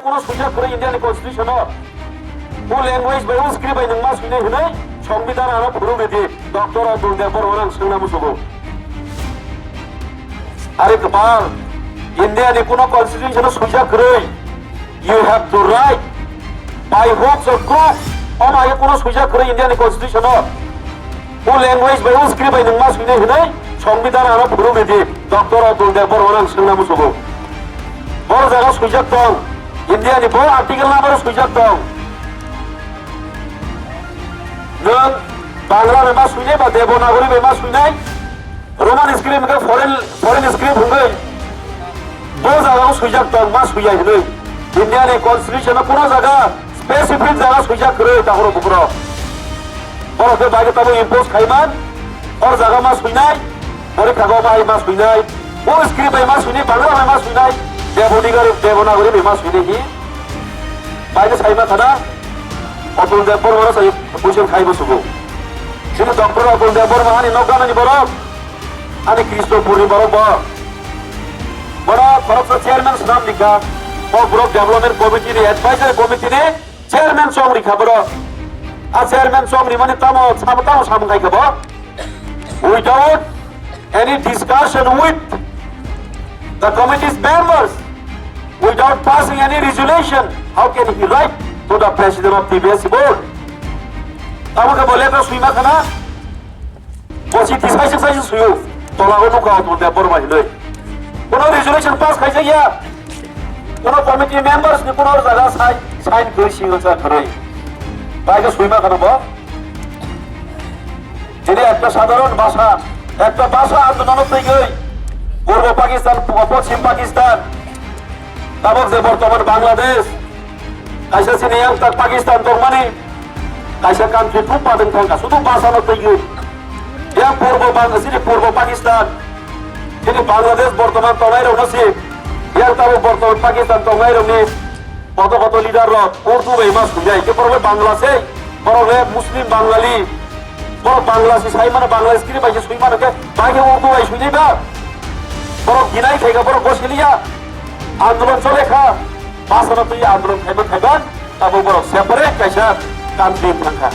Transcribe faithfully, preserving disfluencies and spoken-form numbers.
Kuno swijak kwrwi India ni constitution o. O language bai o script bai nwng ma swinai hwnwi Songbidan ano phuru ridi Doctor Atul Deb Borma ang swngna musugo. Are kwpal, India ni kuno constitution o swijak kwrwi, you have to write by hooks or crook. Omo hai kuno swijak kwrwi India ni constitution o. O language bai o script bai nwng ma swinai hwnwi Songbidan ano phuru ridi Doctor Atul Deb Borma ang swngna musugo. Boro jaga swijak tong, India ni bo article number swijak tong. Nwng Bangla bai ma swinai ba Devanagari bai ma swinai, Roman script hwnkhe foreign, foreign script hwnkhe bo jaga o swijak tong ma swiya hwnwi. India ni constitution o kuno jaga specific jaga swijak kwrwi takhoro bukhro. Borok khe bai khe tamo impose khaiman, or jaga ma swinai, pori khago ma hai ma swinai, o script bai ma swinai, Bangla bai ma swinai, Devanagari, Devanagari bai ma swinai hi. Bai khe saima khana, Atul Deb Borma no sai question khai bo sugo. Sini Doctor Atul Deb Borma ani nok gana ni borok, ani Krishnapur ni borok bo. Bono khoroksa chairman swnam ni kha, o borok development committee ni advisory committee ni chairman chong rikha borok. A chairman chong rimani tamo, samo tamo samung khai kha bo. Without any discussion with the committee's members, without passing any resolution, how can he write to the president of T B S board? Tamo khe bo letter swima khana, bo si tisai se sai se suyo, tola go nukha Atul Deb Borma hinoi. Kono resolution pass khai ya, kono committee members ni kono jaga sai, sign koi signature koi. Bai khe swima khana bo. Tini ekta sadharon bhasha, ekta bhasha andolon twi gwi Purbo Pakistan, Pochim Pakistan, tabok je bortoman Bangladesh, kaisa chini yang tak Pakistan tongmani, kaisa country thum padeng thangkha, sudu bhasha no twi gwi. Yang Purbo Bang-, chini Purbo Pakistan, chini Bangladesh bortoman tongnai rok no si, yang tabok bortoman Pakistan tongnai rok ni Koto koto leader rok Urdu bai ma swijai, ke borok le Bangla se, borok le Muslim Bangali, borok Bangla se sai mano, Bangla script bai se sui mano ke, bai ke Urdu bai sui ba. Borok ginai khai ka, borok gosiliya, andolon chole kha, basa no twi andolon khaiba khaiba, tabo borok separate kaisa country thang kha.